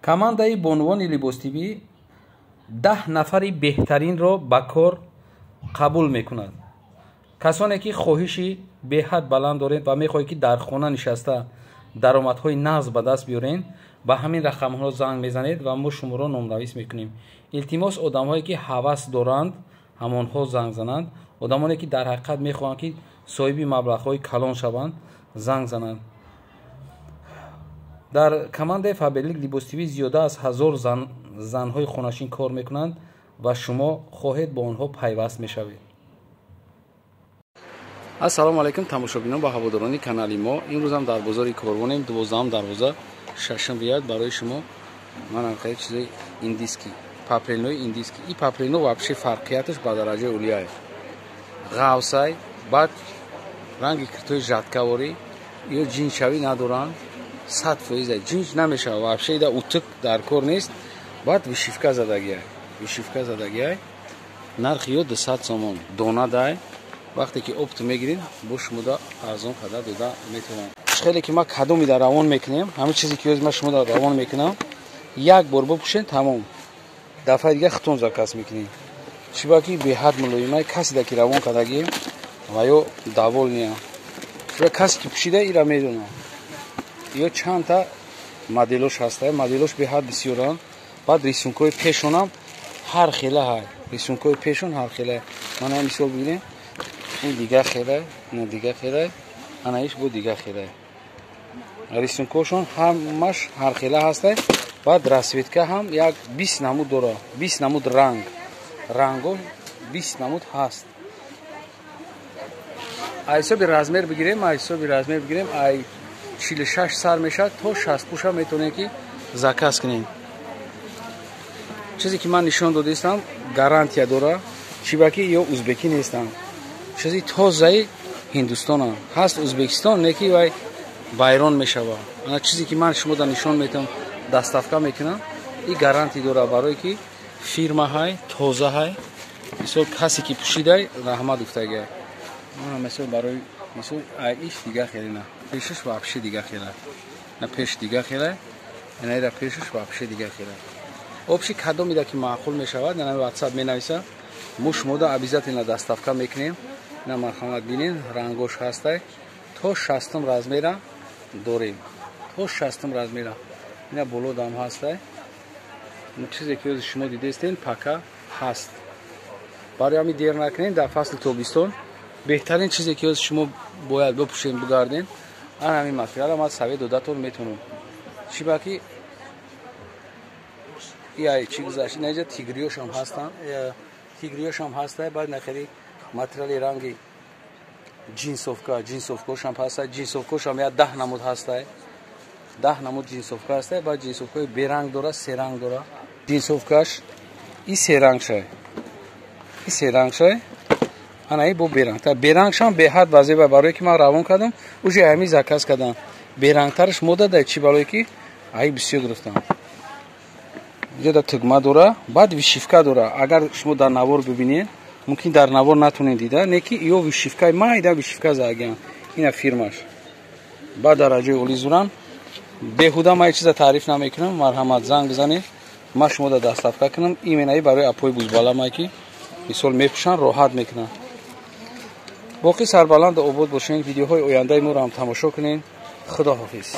Командаи бонувони Либостивӣ 10 нафари беҳтаринро ба кор қабул мекунад. Касоне ки хоҳиши беҳад баланд доред ва мехоҳед, ки дар хона нишаста даромадҳои нағз ба даст биёред, ба ҳамин рақамҳо занг мезанед ва мо шуморо номнавис мекунем. Илтимос, одамҳое ки ҳавас доранд, ҳамонҳо занг зананд. Одамоне ки дар ҳақиқат мехоҳанд, ки соҳиби маблағҳои калон шаванд, занг зананд. Дар командаи Фаберлик Либостивӣ зиёда аз 1000 занҳои хонашин кор мекунанд ва шумо хоҳед бо онҳо пайваст мешавед. Ассалому алайкум, тамошобинон ва ҳаводорони канали мо. Имрӯзам дар бозори Корвонем, 12-ам дарвоза, шашум ряд. Барои шумо ман анқаи чизои индийский, паплинои индийский. И паплино вообще фарқияташ ба дараҷаи улияе. Ғавсай, баъд ранги киртои жаткаворӣ, ё ҷиншавӣ надоранд, 100% ҷинж намешавад вообще, ида утук дар кор нест. Баъд вышивка задагиай, вышивка задагиай. Нархи ё 200 сомон дона дай. Вақте ки опт мегирем, бо шумода арзон қадар дода метавонам. Хеле ки ма кадоми дар равон мекунем, ҳамин чизе ки ма шумо дар равон мекунам, як бор бипӯшен, тамом, дафъаи дига худтон заказ мекунем. Чиба ки беҳад мулоимай. Каседа ки равон кардагим ва ё довольный. Чиба касе ки пӯшида, ира медонам. Ё чандта моделош ҳаста, моделош беҳад бисёранд. Баъд рисункҳои пешонам ҳар хела ҳай, рисункҳои пешон ҳар хела. Мана мисол бигирем, ин дига хела, ина дига хела, ана иш бо дига хела. Рисункҳошон ҳамаш ҳар хела ҳаста. Баъд расцветка ҳам як 20 намуд дора, 20 намуд ранг, рангҳо 20 намуд ҳаст. Ай ҳисоби размер бигирем, ай ҳисоби размер бигирем, ай 46 сар мешавад, то 60 пуша метавонем ки заказ кунем. Чизе ки ман нишон додаистам, гарантия дора. Чиба ки ё узбекӣ нестам, чизи тозаи Ҳиндустонам ҳаст. Узбекистон не ки вай вайрон мешавад. Ана чизе ки ман шумода нишон метавам, доставка мекунам, и гарантия дора, барое ки фирма ҳай, тоза ҳай. Мисол, касе ки пӯшидай, раҳмат гуфтагиай. Мисол, барои мисол, ай иш дига хеле, на пешаш вообще дига хела, на пеш дига хела, ина пешаш вообще дига хела. Общий кадомида ки маъқул мешавад, на WhatsApp менависа, мо шумода обязательно доставка мекунем. На, марҳамат, бинед, рангош ҳастай, то 60-ум размера дорем, то 60-ум размера. Ина боло дам ҳастай. Чизе ки ози шумо дидестен, пока ҳаст. Барои ҳамин дер накунем. Дар фасли тобистон беҳтарин чизе ки ози шумо бояд бипӯшем, бигардем, ана ҳамин материала ман совет додатон метавонам. Чиба ки яй чӣ гузашт, инаҷа тигриёшам ҳастанд, тигриёшам ҳаста. Баъд нахели материали ранги джинсовка, джинсовкошам ҳаста. Джинсовкошам я 10 намуд ҳаста, 10 намуд джинсовка ҳаста. Баъд джинсовкаи беранг дора, серанг дора. Джинсовкаш и серангшай, и серангшай, ана и бо беранг. Берангшам беҳад вазеба, барое ки ман равон кардам, уже ҳами заказ кардам. Берангтараш мода дай, чӣ барое ки ай бисёр гирифтам. Иҷода тугма дора, баъд вышивка дора. Агар шумо дар навор бибинед, мумкин дар навор натонед дида, не ки ё вышивкаи майда вышивка задагиам. Ина фирмаш ба дараҷаи оли зуран. Беҳуда ман чиза таъриф намекунам. Марҳамат, занг бизанед, ман шумода доставка кунам. Именно барои апои бузбаламай ки мисол мепӯшанд, роҳат мекунанд. Боқӣ сарбаланду обод бошед. Видеоҳои ояндаи моро ҳам тамошо кунед. Худо ҳофиз.